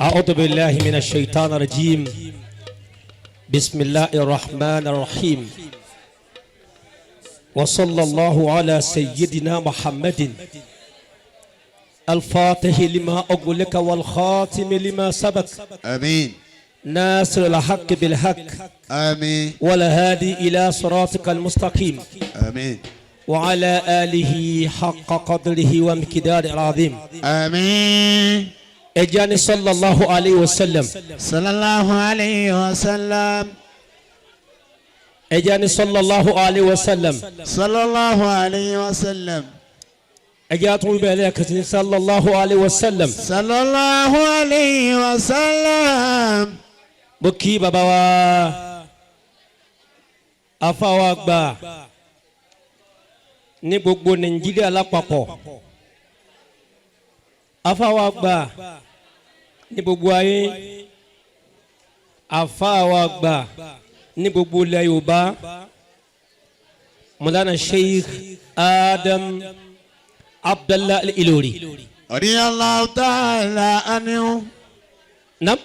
أعوذ بالله من الشيطان الرجيم. بسم الله الرحمن الرحيم. وصلى الله على سيدنا محمد الفاتح لما أغلق والخاتم لما سبق، آمين. ناصر الحق بالحق، آمين. والهادي إلى صراطك المستقيم، آمين. وعلى آله حق قدره ومقداره العظيم. آمين. إجاني صلى الله عليه وسلم. صلى الله عليه وسلم. إجاني صلى الله عليه وسلم. صلى الله عليه وسلم. إجاتوا بأليك صلى الله عليه وسلم. صلى الله عليه وسلم. Mo kí bàbá wa, afáwa gbà ní gbogbo Nàìjíríà lápapọ̀, afáwa gbà ní gbogbo ayé, afáwa gbà ní gbogbo ilẹ̀ Yorùbá, Mọ̀lánà Sheikh Adam Abdallah Al-Ilori. رضي الله تعالى عنه. Nam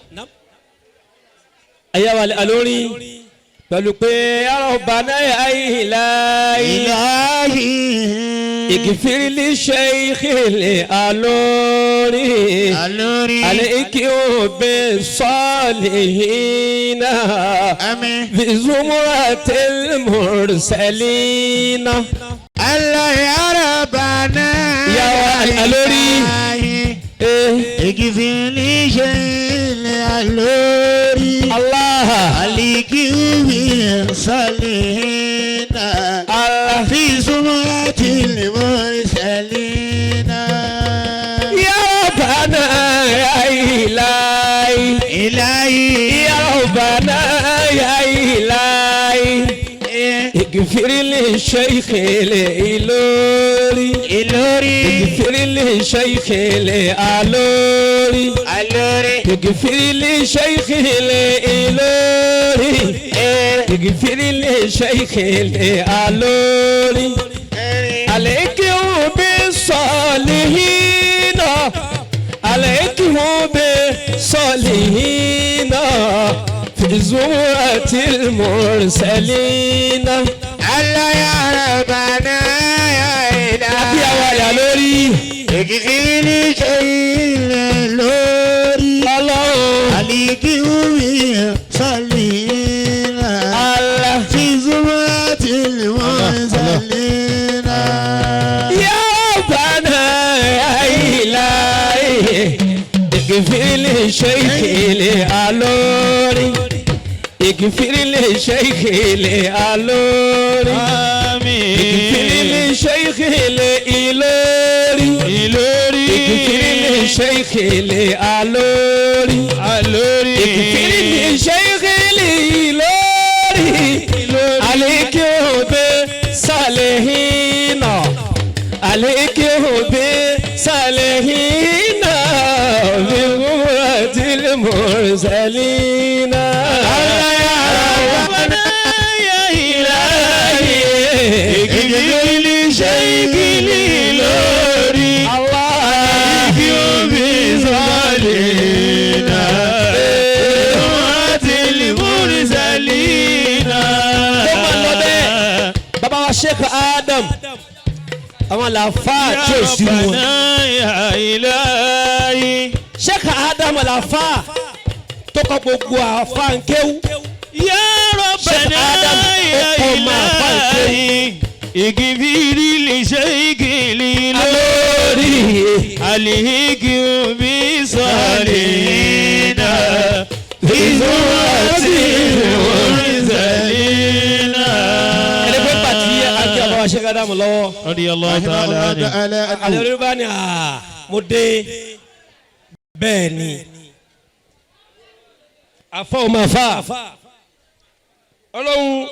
ayáwa Alórí pẹ̀lú pé ربنا يا إلهي إلهي اغفر لشيخ الألوري الوري عليك بالصالحين آمين. في زمرة المرسلين. الله يا ربنا يا الألوري. إلهي إيه. اغفر لشيخ الألوري الله عليك بالصالحين الله في زمرة المرسلين. يا ربنا يا إلهي إلهي يا ربنا يا إلهي اغفر للشيخ الإلوري إلوري اغفر للشيخ الألوري الوري اغفر للشيخ الإلوري اغفر للشيخ الألوري عليك بالصالحين، عليك بالصالحين في زمرة المرسلين. الله يا ربنا يا Àbí àwọn إلهي àyà lórí. اغفر لشيخ الألوري Ọlọ́run. عليك بالصالحين Allah. في زمرة المرسلين. يا ربنا يا إلهي اغفر لشيخ الألوري، اغفر لشيخ الألوري، آمين. اغفر لشيخ الإلوري، Ìlórí. اغفر لشيخ الألوري، Alórí. اغفر لشيخ الإلوري، عليك بالصالحين، عليك بالصالحين بزمرة المرسلين. الله يا ربنا يا إلهي اغفر لشيخ الإلوري الله بالصالحين زمرة المرسلين. Ó máa lọ bẹ́ẹ̀. Bàbá wa Sheikh Adam, àwọn làáfáà tí ò sí wọn. ربنا يا إلهي Sheikh Adam, làáfáà tó kọ gbogbo àáfáà ń kéwú. يا Sheikh ربنا Adam, يا ó kọ́ máa fà ń kéwú. إلهي اغفر لشيخ الإلوري Alórí. عليك بالصالحين في زمرة المرسلين. Ẹni pé pàtí akí bàbá wa Sheikh Adam lọ́wọ́. رضي الله تعالى عنه. Àlẹ́ orí bá ní à mo dé bẹ́ẹ̀ ni àfọ ọmọ àfà Ọlọ́run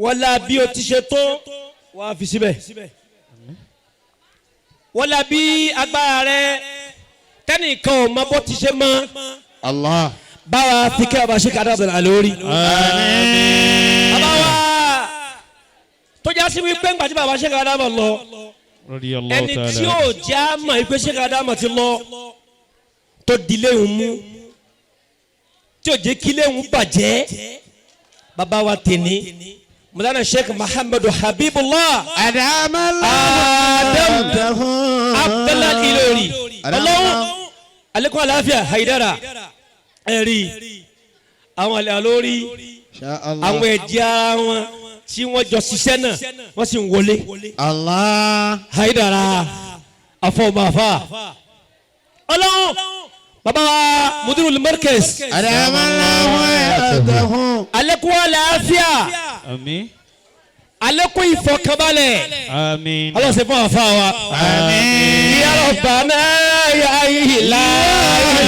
wọlá bí o ti ṣe tó wàá fi síbẹ̀, wọlá bí agbára rẹ tẹnìkan ò mọ bó ti ṣe mọ́, Allah. báwa fi kẹ́ ọba Sheikh Adam lórí. آمين. Bàbá wa tó já sí wípé ńgbà tí bàbá Sheikh Adam lọ, رضي الله ẹni تعالى tí عنه. yóò já mọ̀ ìpè Sheikh Adam ti lọ. Tó dilé ń mú tí ò jẹ́ kílé ń bàjẹ́, bàbá wa tèmi mọ̀lánà Sheikh Muhammadu Habibullah Adam Abdallah Ilori, ọlọ́run alekun àlàáfíà. Haidara, ẹ̀rí àwọn àlẹ́ àlórí, àwọn ẹ̀jẹ̀ ara wọn tí wọ́n jọ ṣiṣẹ́ náà, wọ́n sì ń wọlé. Allah. Haidara afọwọ́mọ́fà, ọlọ́run, bàbá wa mudirul markaz, alekun àlàáfíà. Àmín. Alekun ìfọ̀kànbalẹ̀. Àmín. Ọlọ́run ṣe fún àfa wa. Àmín. Ya Rabbana ya ilahi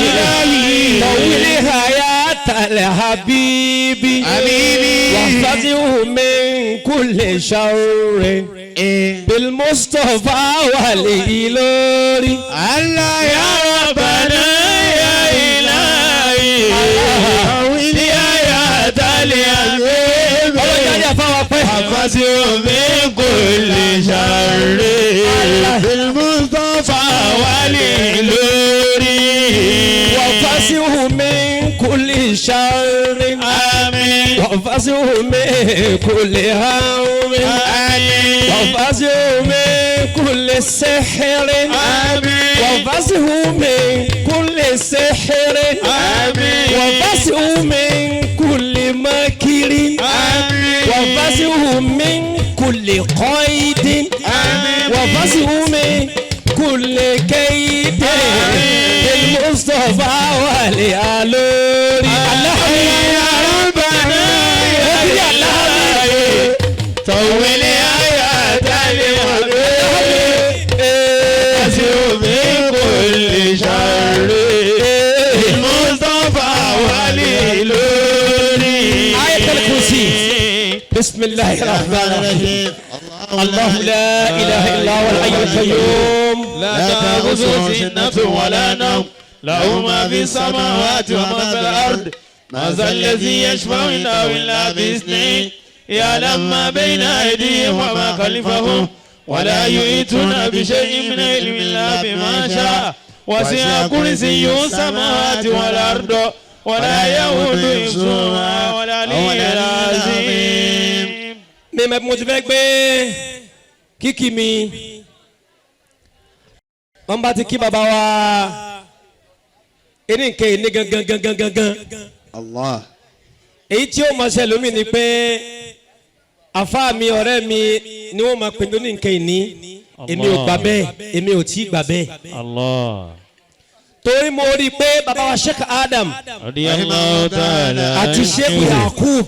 tawil hayatal habibi. Habibi. Wahfazhu min kulli sharri bil Mustafa wal Ilori. Allah ya Rabbana ya ilahi Tawil hayatal habibi. Ọlọ́run jáde àfa wa pẹ́. Wahfazhu min kulli sharri bil Mustafa wal Ilori. Wahfazhu min kulli sharri. Àmín. Wahfazhu min kulli hammin. Àmín. واحفظه من كل سحر. آمين. واحفظه من كل سحر. آمين. واحفظه من كل مكر. آمين. واحفظه من كل قيد. آمين. واحفظه من كل كيد المصطفى والآلوري. الله يا ربنا يا إلهي طول حياة الحبيب من كل شر المصطفى والإلوري. آية الكرسي. بسم الله الرحمن الرحيم. الله لا إله إلا هو الحي القيوم. لا تأخذه سنة ولا نوم، له ما في السماوات وما في الأرض، من ذا الذي يشفع عنده إلا بإذنه، يعلم ما بين أيديهم وما خلفهم، ولا يحيطون بشيء من علمه إلا بما شاء، وسع كرسيه السماوات والأرض، ولا يؤوده حفظهما وهو العلي العظيم. Mi mọ̀ bí mo ti fẹ́ gbé kíkì mi. Wọ́n bá ti kí bàbá wa ẹni nǹkan yìí ní gangan gangan gangan. Allah. Èyí tí ó máa ṣe lómi ni pé àfa mi, ọ̀rẹ́ mi ni wọ́n máa pè ní nǹkan yìí ní. Èmi ò gbà bẹ́ẹ̀, èmi ò tí ì gbà bẹ́ẹ̀. Allah. Torí mo rí i pé bàbá wa Sheikh Adam Radiyallahu ta'ala àti Sheikh Yakub,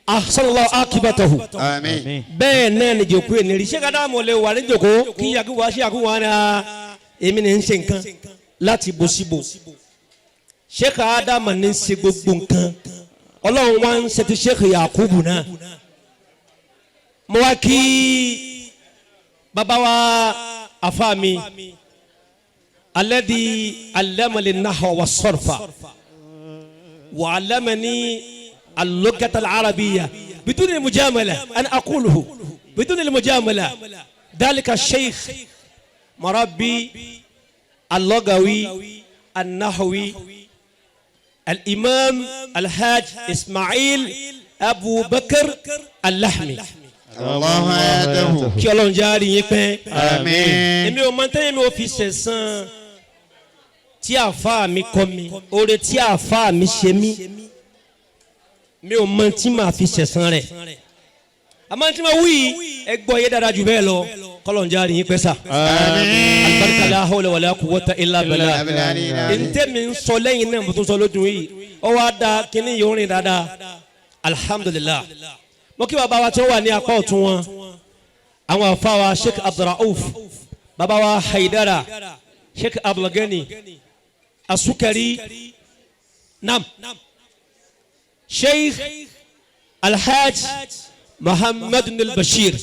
ahsanallahu akibatahu. Àmín. Bẹ́ẹ̀ náà ni jòkó ẹ̀ nírí Sheikh Adam ò lè wà ní jòkó kí Yakub wá sí Yakub wà ní a èmi ní ń ṣe nǹkan láti bo síbo. Sheikh Adam ní ń ṣe gbogbo nǹkan, Ọlọ́run wá ń ṣe ti Sheikh Yakub náà. Mo wá kí bàbá wa, afa mi, alladhi allamani nahwa wa sarfa wa allamani اللغة العربية بدون المجاملة، أنا أقوله بدون المجاملة، ذلك الشيخ مربي اللغوي النحوي الإمام الحاج إسماعيل أبو بكر اللحمي. الله حياته. Kí Ọlọ́run járe yín pẹ́. Àmín. Èmi ò mọ tẹ́yìn mi ò fi ṣẹ̀san tí àáfàá mi kọ́ mi, oore tí àáfàá mi ṣe mí, mi ò mọ tí màá fi ṣẹ̀san rẹ̀. Àmọ́ tí mo wí, ẹ gbọ́ yé dáadáa jù bẹ́ẹ̀ lọ. Kọ́lọ̀ ń járe yín pẹ́ sà. Àmín. Alibarika, la hawla wala quwwata illa billah. Ntẹ́ mi ń sọ lẹ́yìn náà, mo tún sọ lójú yìí, ọ wá da kíní yìí ó rìn dáadáa, alhamdulilah. Mo kí bàbá wa tí wọ́n wà ní apá ọ̀tún wọn, àwọn àfa wa Sheikh Abdulrauf, bàbá wa Haidara, Sheikh Abdulgani Asukari, nam Sheikh Alhaj Muhammad al-Bashir,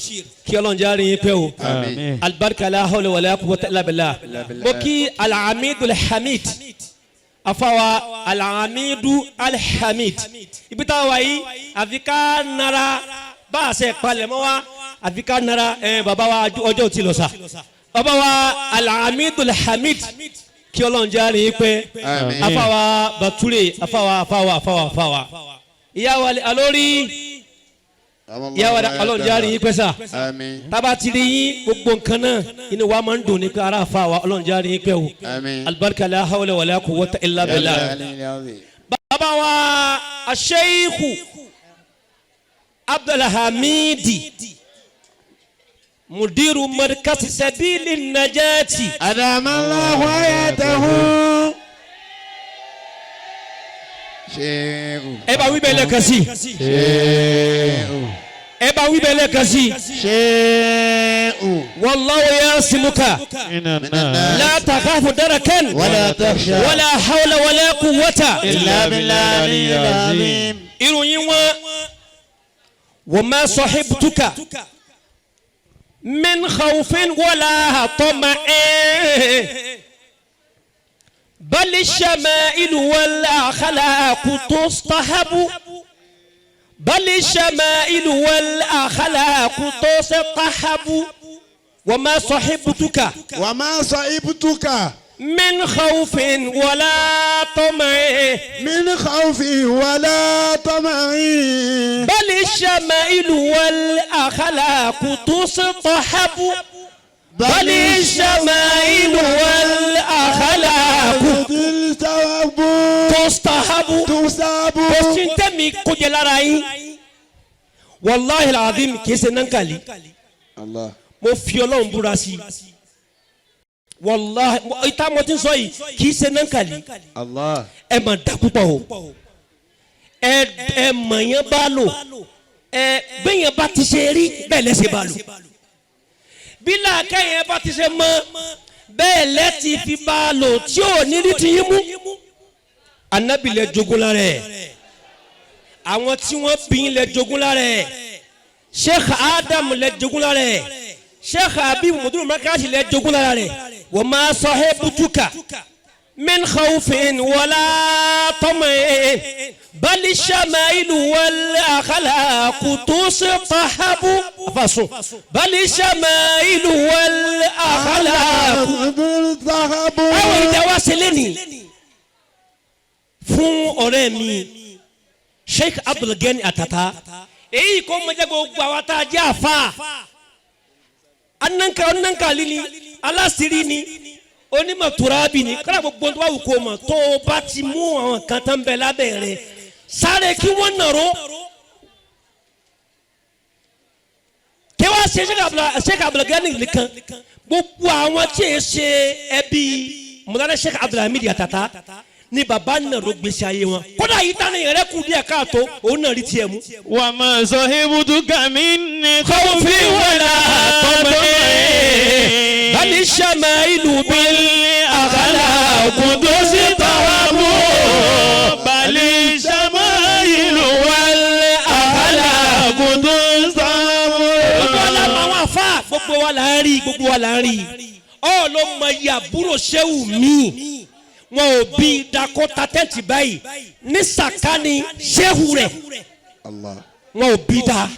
kí Ọlọ́run járe yín pẹ́ o. Àmín. Alibarika, la hawla wala quwwata illa billah. Mo kí alamidu alhamid, afawa alamidu alhamid. Ibi tá a wà yìí, àfi ká nara bá a ṣe palẹ̀mọ́ wa, àfi ká nara ẹ. Baba wa, ọjọ́ ò ti lọ sa. Baba wa alamidu alhamid, kí Kí Ọlọ́run jẹ́ àárín yín pẹ́. Àmín. Afáwa Bature, afáwa, afáwa, afáwa, afáwa. Ìyá wa alórí, ìyá wa, Ọlọ́run jẹ́ àárín yín pẹ́ sà. Àmín. Tába ti rí yín, gbogbo nǹkan náà, inú wa máa ń dùn ní pé ara àfa wa, Ọlọ́run jẹ́ àárín yín pẹ́ o. Àmín. Alibarika, la hawla wala quwwata illa billah. Bàbá wa Aṣeyiku Abdulhamidi, mudiru markasi Sabili Najati. أدام الله حياته شيخ. Ẹ bá wí bẹ́ẹ̀ lẹ́ẹ̀kan sí. شيخ. Ẹ bá wí bẹ́ẹ̀ lẹ́ẹ̀kan sí. شيخ. Wallahu yasimuka. من الناس. La takhafu darakan. ولا تخشى. Wala hawla wala quwwata. إلا بالله العلي العظيم. Ìròyìn wọn, wa ma sahibtuka min khawfin wala tama'in bal shamailu wal akhlaqu tustahabu, bal shamailu wal akhlaqu tustahabu, wa ma sahibtuka وما صحبتك min khawfin wala tama'in من خوف ولا طمع بل الشمائل والأخلاق تصطحب، بل الشمائل والأخلاق تصطحب. تصطحب. تصاب. Kò sí tẹ́mi kó jẹ lára yín, wàláhi alazim, kì í ṣe nankali. الله. Mo fi Ọlọ́run búra sí i, wàláhi, ìta mo ti ń sọ yìí, kì í ṣe nankali. الله. Ẹ mà dá púpọ̀ o, ẹ mọ̀ yẹn bá lò, ẹ bẹ́yẹn bá ti ṣe rí bẹ́ẹ̀ lẹ́sẹ̀ bá lò, bí làákẹ́ yẹn bá ti ṣe mọ́ bẹ́ẹ̀ lẹ́tì fi bá lò tí ò ní rí ti yín mú. Anabi lẹ jogún lára ẹ̀, àwọn tí wọ́n bí yín lẹ jogún lára ẹ̀, Sheikh Adam lẹ jogún lára ẹ̀, Sheikh Habib Mudiru Markazi lẹ jogún lára rẹ̀. Wa ma sahibutuka min khawfin wala tama'in bal shamailu wal akhlaqu tustahabu, afasun, bal shamailu wal akhlaqu تصطحب. Àwọn ìjà wa ṣe lẹ́nìí fún ọ̀rẹ́ mi Sheikh Abdulgani Atata, èyí kò mọ jẹ́ gbogbo àwa tá a jẹ́ àfa ananka onankali ni, alasiri ni, onímọ̀ turabi ni, kọ́lá gbogbo tó bá wù kó mọ̀, tó o bá ti mú àwọn kan tán bẹ lábẹ́ rẹ̀, sáré kí wọ́n nàró kí wọ́n ṣe Sheikh Abdulgani nìkan, gbogbo àwọn tí yẹ ṣe ẹbí mọ̀lá Sheikh Abdulhamid Atata ni baba nàró gbèsè ayé wọn, kódà yìí tani yẹrẹ kù díẹ̀ káàtó, òun náà rí tiẹ̀ mú. وما صحبتك من خوف ولا طمع بل الشمائل بالأخلاق تستواب. بل الشمائل والأخلاق تصطحب. Gbogbo wa la mọ àwọn àfa, gbogbo wa la ń rí, gbogbo wa la ń rí. Ọ ló mọ iye àbúrò sẹ́wù mi wọn ò bí dakota tẹ́ǹtì báyìí ní sàkání sẹ́wù rẹ̀. الله. Wọn ò bí da.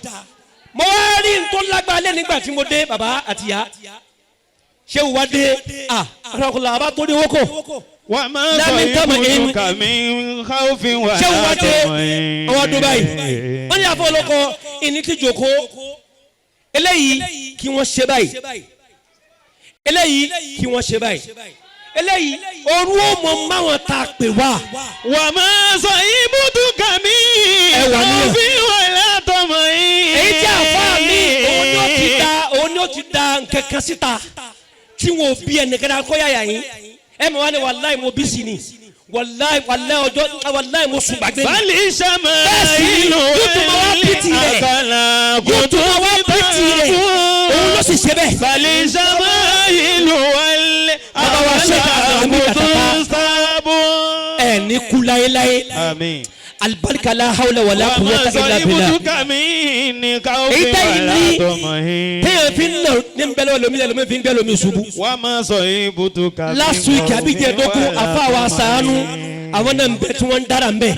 Mo wá rí n tó lágbára lé nígbà tí mo dé, bàbá àtìyá sẹ́wù wa dé, ah, arákùnrin àbá tó dé wókò. وما لم تمئن. صحبتك من خوف ولا Sẹ́wù wa dé, طمع. ọwọ́ dún báyìí, wọ́n ní àfọ olóko ìní tí jòkó eléyìí kí wọ́n ṣe báyìí, eléyìí kí wọ́n ṣe báyìí, eléyìí orú ó mọ máwọn tá a pè wá. وما صحبتك من Ẹ wà níyàn. خوف ولا طمع. Èyí tí àfa mi, òun ni ó ti da nǹkan kan síta tí wọn ò bí ẹnìkan náà kọ́ yàyà yín, ẹ mọ̀ wá ní wàláì mo bí sí ni, wàláì, wàláì ọjọ́, wàláì mo sùn gbàgbé ni. بل Bẹ́ẹ̀ sì ni, الشمائل yóò tún máa wá pìtì rẹ̀. والأخلاق Yóò tún máa wá pìtì rẹ̀, òun ló sì ṣe bẹ́ẹ̀. بل الشمائل Bàbá wa Sheikh Abdulhamid والأخلاق Atata. تصطحب. Ẹ ní kú láéláé. آمين. Alibarika, la hawla wala وما quwwata illa billah. صحبتك من خوف Èyí tẹ́yìn ولا ní طمع. téèyàn fi ń nà ní nbẹ́lẹ́ lomi lẹ́lómi fi ń gbẹ́ lomi ṣubú. وما صحبتك من Last week خوف àbíjẹ́ dógún ولا àfa wa طمع. sàánú, àwọn náà ń bẹ tí wọ́n ń dára ń bẹ.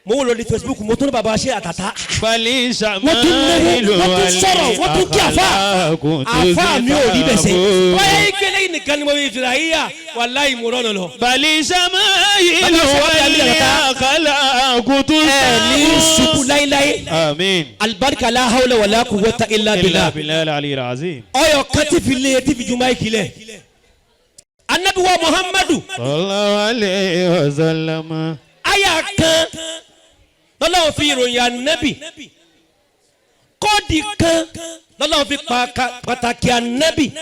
Mo wò lórí Facebook, mo tún ní baba ṣe àtàtà. Bali Wọ́n tún náwó, wọ́n tún sọ̀rọ̀, wọ́n tún kí àfa. Àfa mi ò rí bẹ̀sẹ̀. Wọ́n yẹ ìgbélé yìí nìkan ni mo fi fìlà yíyà, wàláhì mo rọ́nà lọ. Bali shamailu Bali wal akhlaqu Ẹ ní ṣubú láíláí. Amin. Alibarika, la hawla wala quwwata illa Illa billah. billahi al-ali al-azim. Ọyọ kan tí fi lé tí fi ju máìkì lẹ. Anabi wa Muhammadu. Sallallahu alayhi wa sallam. Aya kan lọ́lọ́run fi ìròyìn anabi, kóòdì kan lọ́lọ́run fi pàtàkì anabi.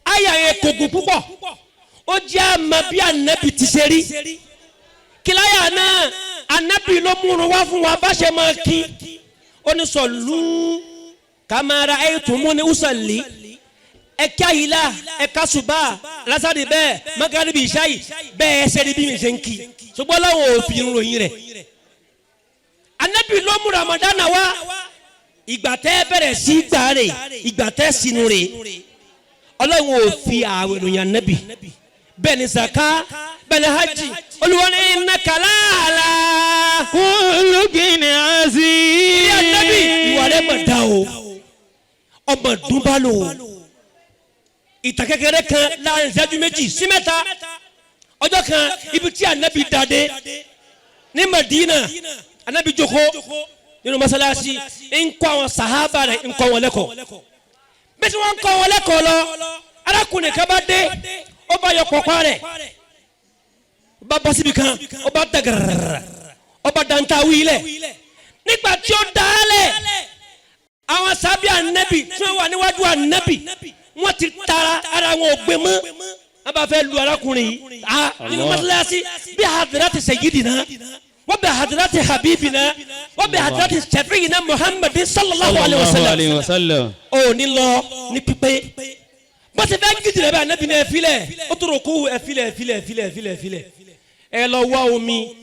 Aya yẹn kò gùn púpọ̀, ó jẹ́ àmọ́ bí anabi ti ṣe rí. Kíláyà náà, anabi ló múru wá fún wa bá ṣe máa kí. Ó ní صلوا كما رأيتموني أصلي. Ẹ̀ka àyílà, ẹ̀ka ṣùbà, lásàdì bẹ́ẹ̀, magaribi, ìṣáyì bẹ́ẹ̀, ẹsẹ̀ ni bí mi ṣe ń kí. Ṣùgbọ́n láwọn ò fi ròyìn rẹ̀. Anabi ló mú Ramadana wá, ìgbà tẹ́ bẹ̀rẹ̀ sí gbà rè, ìgbà tẹ́ sínú rè. Ọlọ́run ò fi ààwẹ̀ ròyìn anabi, bẹ́ẹ̀ ni zaka, bẹ́ẹ̀ ni hajj. Olúwa ní إنك لعلى خلق عظيم. Ilé anabi, ìwà rẹ̀ mọ̀ dá o, ọmọ dúnbà lò ó. Ìtàn kékeré kan láàrin ìṣẹ́jú 2 sí 3. Ọjọ́ kan, ibi tí anabi dade ní Madina, anabi jókòó nínú masalasi, ń kọ́ àwọn sahaba rẹ̀, ń kọ́ wọn lẹ́kọ̀ọ́. Bí tí wọ́n ń kọ́ wọn lẹ́kọ̀ọ́ lọ, arákùnrin kan bá dé, ó bá yọ pọ̀pá rẹ̀, ó bá bọ́ síbi kan, ó bá da gàràràrà, ó bá dantá wílẹ̀. Nígbà tí ó dá a lẹ̀, àwọn sábẹ́ anabi tí wọ́n wà níwájú anabi, wọ́n ti tara ara wọn ò gbé mọ́, wọ́n bá fẹ́ lu arákùnrin yìí. Ah, nínú mọ́sálásí بحضرة سيدنا وبحضرة حبيبنا وبحضرة شفيعنا محمد صلى الله عليه وسلم. Alayhi wa sallam. Ó ní lọ ní pípé bó ṣe fẹ́ gidi rẹ̀ bá anabi ní ẹ filẹ̀, ó tó rò kó ẹ filẹ̀, ẹ filẹ̀, ẹ filẹ̀, ẹ filẹ̀, ẹ filẹ̀, ẹ lọ wá omi,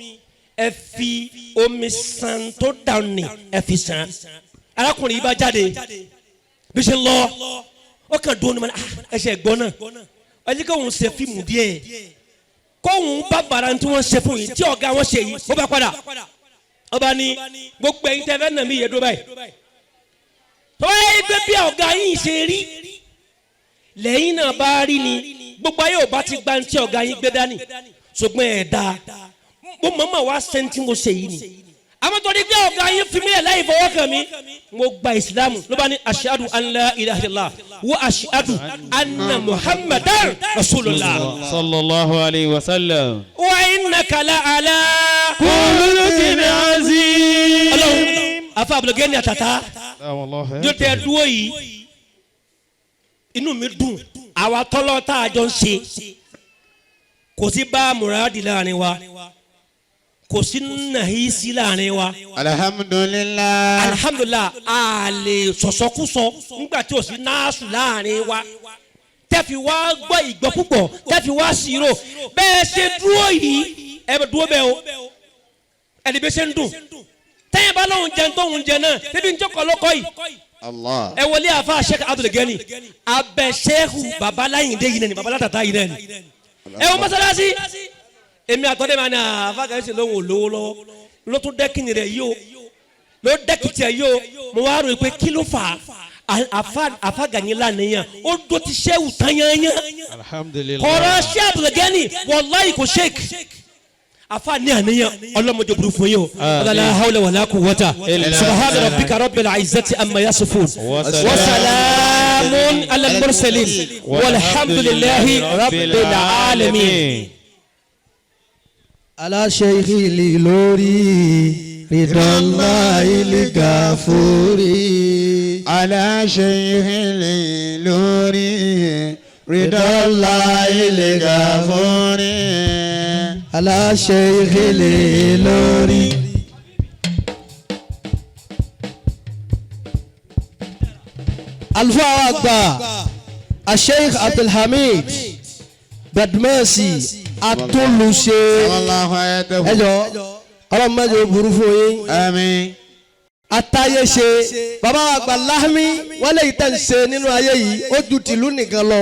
ẹ fi omi san tó dànù, ẹ fi san. Arákùnrin yìí bá jáde, bí ṣe ń lọ, ó kàn dún ní ma, ẹ ṣe gbọ́ náà, ẹ jẹ́ kóun ṣe fíìmù díẹ̀, kóun bá bàrà tí wọ́n ṣe fún yìí, tí ọ̀gá wọn ṣe yìí. Ó bá padà, ó bá ní gbogbo ẹ̀yin tẹ́ fẹ́ nà mí yẹ dó báyìí, tọ́wọ́ yẹ gbé bí ọ̀gá yìí ṣe rí lẹ́yìn náà bá rí ni gbogbo ayé ò bá ti gba ní tí ọ̀gá yín gbé dání, ṣùgbọ́n ẹ̀ dáa, mo mọ̀ọ́mọ̀ wá sẹ́ńtì mo ṣe yìí ni, àmọ́ torí pé ọ̀gá yín fi mí ẹ̀ láì fọwọ́ kàn mí, mo gba ìsìlámù. Ló bá ní أشهد أن لا إله إلا الله وأشهد أن محمدا رسول الله. صلى الله عليه وسلم. وإنك لعلى خلق عظيم. Ọlọ́run, afa Abdulgani àtàtà yóò tẹ dúró yìí, inú mi dùn. Àwa tọ́lọ́ tá a jọ ń ṣe, kò sí bá muradi láàrin wa, kò sí nàhísí láàrin wa. Alhamdulilah. Alihamdulilah, a lè sọ̀sọ́kúsọ nígbà tí o sí náàsù láàrin wa, tẹ́fi wá gbọ́ ìgbọ́ púpọ̀, tẹ́fi wá sírò. Bẹ́ẹ̀ ṣe dúró yìí, ẹ bẹ dúró bẹ́ẹ̀ o, ẹni bẹ́ẹ̀ ṣe ń dùn tẹ́yìn bá lóun jẹun tóun jẹ náà níbi ń jókòó lóko yìí. Allah. Ẹ wọlé àfa Sheikh Abdulgani abẹ Sheikh Babalayinde yìí nani, Babalatata yìí nani. Ẹ wọ mọ́sálásí, èmi àtọ́dé máa ní àfa kàyé ṣe lóhùn olówó lọ́wọ́, ló tún dẹ́kìnì rẹ̀ yìí o, ló dẹ́kìtì ẹ̀ yìí o. Mo wá rò pé kí ló fà á? Àfa Gani lánìyàn, ó dó ti Sheikh tanyanya. Alhamdulillah. Kọ̀rọ̀ Sheikh Abdulgani, wàláyì kò sheikh afa ní àníyàn ọlọ́mọdé burú fún yín o. لا حول ولا قوة. سبحان ربك رب العزة عما يصفون وسلام على المرسلين والحمد لله رب العالمين. على شيخ لوري رضا الله الغفور. على شيخ لوري رضا الله الغفور. على شيخ لوري. Àlùfáà àgbà Sheikh Abdulhamid Badmasi Atoluse. Allahu ayatahu. Ẹjọ ọlọ́run mẹ́jọ burú fún yín. Àmín. Atáyé ṣe bàbá àgbà láhmi wọ́n lè tẹ̀ ń ṣe nínú ayé yìí, ó ju tìlú nìkan lọ.